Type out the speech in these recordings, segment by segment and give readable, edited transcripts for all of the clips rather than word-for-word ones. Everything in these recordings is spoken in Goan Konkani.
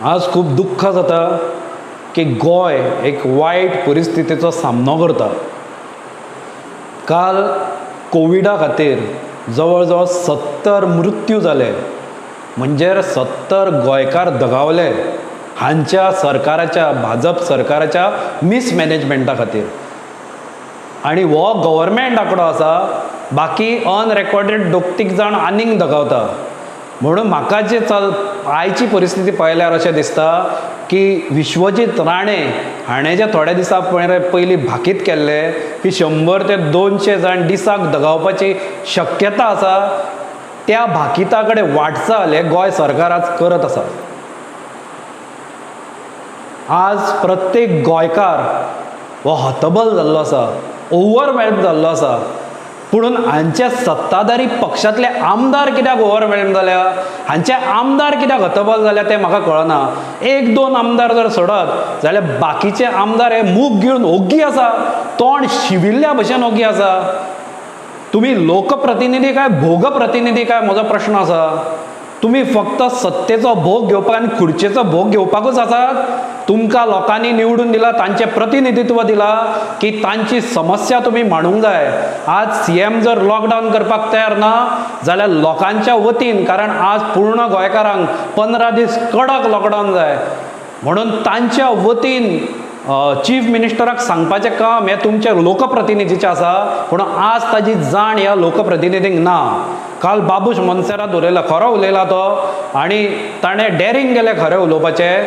आज खूब दुख्ख जाता की गोंय एक वायट परिस्थितीचो सामनो करता. काल कोविडा खातीर जवळ जवळ 70 मृत्यू जाले, म्हणजे 70 गोंयकार दगावले हांच्या सरकाराच्या, भाजप सरकाराच्या मिसमॅनेजमेंटा खातीर. आनी हो गव्हर्मेंट आंकडो आसा, बाकी अनरेकॉर्डेड दोग तीग जाण आनीक दगावता. म्हणून म्हाका जे चल आयची परिस्थिती पळयल्यार अशें दिसता की विश्वजीत राणे हाणें जे थोड्या दिसां पयलीं भाकीत केल्लें की 100 ते 200 जाण दिसाक दगावपाची शक्यता आसा, त्या भाकिता कडेन वाटचाल हें गोंय सरकार आज करत आसा. आज प्रत्येक गोंयकार हो हतबल जाल्लो आसा, ओवरवेल्म जाल्लो आसा. पुणून हांचे सत्ताधारी पक्षांतले आमदार कित्याक ओवरवेल्म जाल्या, हांचे आमदार कित्याक हतबल जाल्या तें म्हाका कळना. एक दोन आमदार जर सोडत जाल्यार बाकीचे आमदार हे मूग गिळून ओग्गी आसा, तोंड शिविल्ल्या भशेन ओग्गी आसा. तुमी लोकप्रतिनिधी काय भोगप्रतिनिधी काय म्हजो प्रश्न आसा. तुमी फक्त सत्तेचो भोग घेवपाक आनी खुर्चेचो भोग घेवपाकूच आसात. तुमकां लोकांनी निवडून दिला, तांचें प्रतिनिधित्व दिलां की तांची समस्या तुमी मांडूंक जाय. आज सीएम जर लॉकडावन करपाक तयार ना जाल्यार लोकांच्या वतीन, कारण आज पूर्ण गोंयकारांक 15 दीस कडक लॉकडावन जाय, म्हणून तांच्या वतीन चीफ मिनिस्टराक सांगपाचें काम हें तुमच्या लोकप्रतिनिधीचें आसा. पूण आज ताजी जाण ह्या लोकप्रतिनिधींक ना. काल बाबूश मोन्सेरात उलयला, खरो उलयला तो, आनी ताणें डॅरींग केलें खरें उलोवपाचें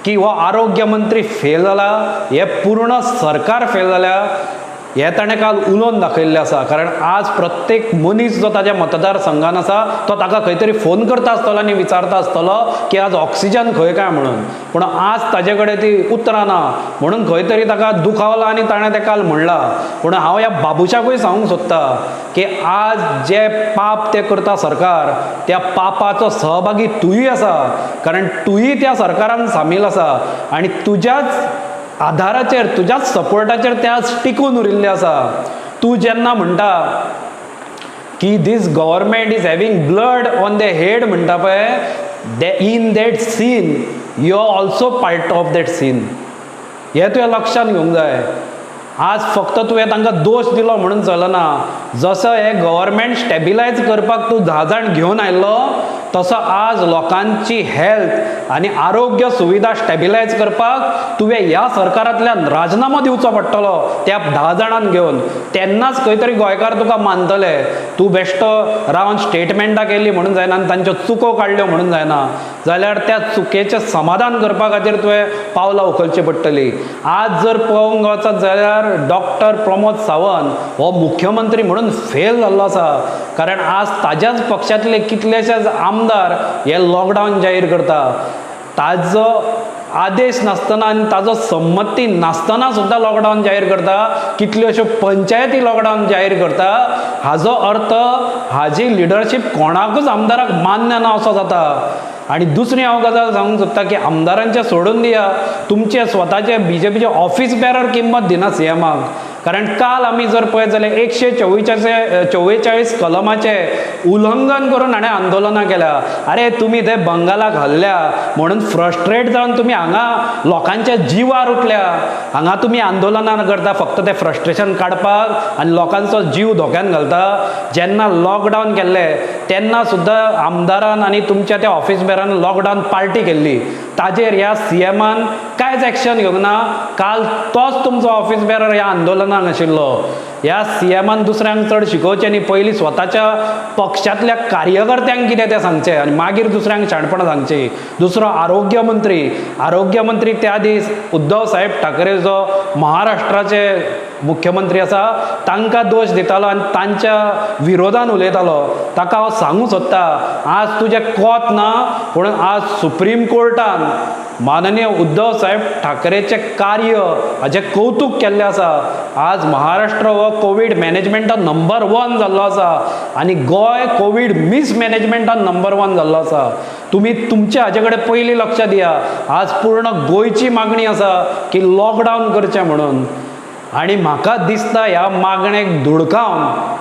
की हो आरोग्य मंत्री फेल जाला, हें पूर्ण सरकार फेल जाल्या, हें ताणें काल उलोवन दाखयल्लें आसा. कारण आज प्रत्येक मनीस जो ताज्या मतदारसंघान आसा तो ताका खंय तरी फोन करता आसतलो आनी विचारता आसतलो की आज ऑक्सिजन खंय काय म्हणून. पूण आज ताजे कडेन ती उतरां ना, म्हणून खंय तरी ताका दुखावला आनी ताणें तें काल म्हणलां. पूण हांव ह्या बाबुशाकूय सांगूंक सोदता की आज जे पाप ते करता सरकार, त्या पापाचो सहभागी तूंय आसा, कारण तूंय त्या सरकारान सामील आसा आनी तुज्याच आधाराचेर, तुज्याच सपोर्टाचेर ते आज टिकून उरिल्ले आसा. तूं जेन्ना म्हणटा की this government is having blood on the head म्हणटा पळय, in that scene you are also part of that scene, हें तुवें लक्षांत घेवंक जाय. आज फक्त तुवें तांकां दोश दिलो म्हणून चलना. जसो हें गव्हर्मेंट स्टेबिलायज करपाक तूं 10 जाण घेवन आयिल्लो, तसो आज लोकांची हेल्थ आनी आरोग्य सुविधा स्टेबिलायज करपाक तुवें ह्या सरकारांतल्यान राजनामो दिवचो पडटलो त्या 10 जाणांक घेवन. तेन्नाच खंय तरी गोंयकार तुका मानतले. तूं बेश्टो रावन स्टेटमेंटां केली म्हणून जायना आनी तांच्यो चुको काडल्यो म्हणून जायना, जाल्यार त्या चुकेचें समाधान करपा खातीर तुवें पावलां उखलचीं पडटलीं. आज जर पळोवंक वचत जाल्यार डॉक्टर प्रमोद सावंत हो मुख्यमंत्री म्हणून फेल जाल्लो आसा, कारण आज ताज्याच पक्षांतले कितलेशेच आमदार हे लॉकडावन जाहीर करता. ताजो आदेश नासतना आनी ताजो संमती नासतना सुद्दां लॉकडावन जाहीर करता, कितल्योश्यो पंचायती लॉकडावन जाहीर करता. हाजो अर्थ हाजी लिडरशीप कोणाकूच आमदाराक मान्य ना असो जाता. आनी दुसरी हांव गजाल सांगूंक सोदता की आमदारांचें सोडून दिया, तुमचे स्वताचे बीजेपीचे ऑफिस बेरर किंमत दिना सीएमाक. कारण काल आमी जर पळयत जाल्यार 144 कलमाचें उल्लंघन करून हाणें आंदोलनां केल्या. आरे तुमी ते बंगालाक हल्ल्या म्हणून फ्रस्ट्रेट जावन तुमी हांगा लोकांच्या जिवार उठल्या, हांगा तुमी आंदोलनां करता फक्त तें फ्रस्ट्रेशन काडपाक आनी लोकांचो जीव धोक्यान घालता. जेन्ना लॉकडावन केल्लें तेन्ना सुद्दां आमदारान आनी तुमच्या त्या ऑफिस बेरान लॉकडावन पार्टी केल्ली, ताजेर ह्या सीएमान कांयच एक्शन घेवंक ना. काल तोच तुमचो ऑफिस बेरर ह्या आंदोलनाक आशिल्लो. ह्या सीएमान दुसऱ्यांक चड शिकोवचें न्ही, पयलीं स्वताच्या पक्षांतल्या कार्यकर्त्यांक कितें तें सांगचें आनी मागीर दुसऱ्यांक शाणपणां सांगचीं. दुसरो आरोग्य मंत्री, आरोग्य मंत्री त्या दीस उद्धव साहेब ठाकरे जो महाराष्ट्राचे मुख्यमंत्री आसा तांकां दोश दितालो आनी तांच्या विरोधान उलयतालो. ताका हांव सांगूंक सोदता, आज तुजें कोत ना, पूण आज सुप्रीम कोर्टान माननीय उद्धव साहेब ठाकरेचें कार्य हाजें कौतूक केल्लें आसा. आज महाराष्ट्र हो कोवीड मॅनेजमेंटान नंबर 1 जाल्लो आसा आनी गोंय कोवीड मिसमॅनेजमेंटान नंबर 1 जाल्लो आसा. तुमी तुमच्या हाजे कडेन पयलीं लक्ष दिया. आज पूर्ण गोंयची मागणी आसा की लॉकडावन करचें म्हणून, आनी म्हाका दिसता ह्या मागणेक धुडकावन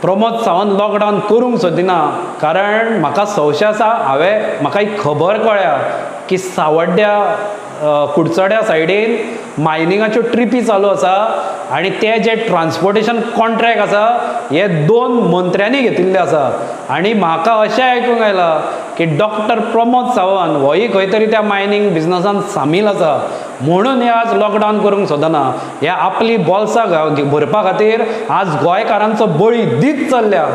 प्रमोद सावंत लॉकडावन करूंक सोदिना. कारण म्हाका संशय आसा, हांवें म्हाका एक खबर कळ्ळ्या की सावड्ड्या कुडचड्या सायडीन मायनिंगाच्यो ट्रिपी चालू आसा आनी ते जे ट्रान्सपोर्टेशन कॉन्ट्रॅक्ट आसा हे दोन मंत्र्यांनी घेतिल्ले आसा. आनी म्हाका अशें आयकूंक आयलां की डॉक्टर प्रमोद सावंत होय खंय तरी त्या मायनींग बिजनसान सामील आसा, म्हणून हे आज लॉकडावन करूंक सोदना. हे आपली बोल्सां भरपा खातीर आज गोंयकारांचो बळी दीत चल्ल्या.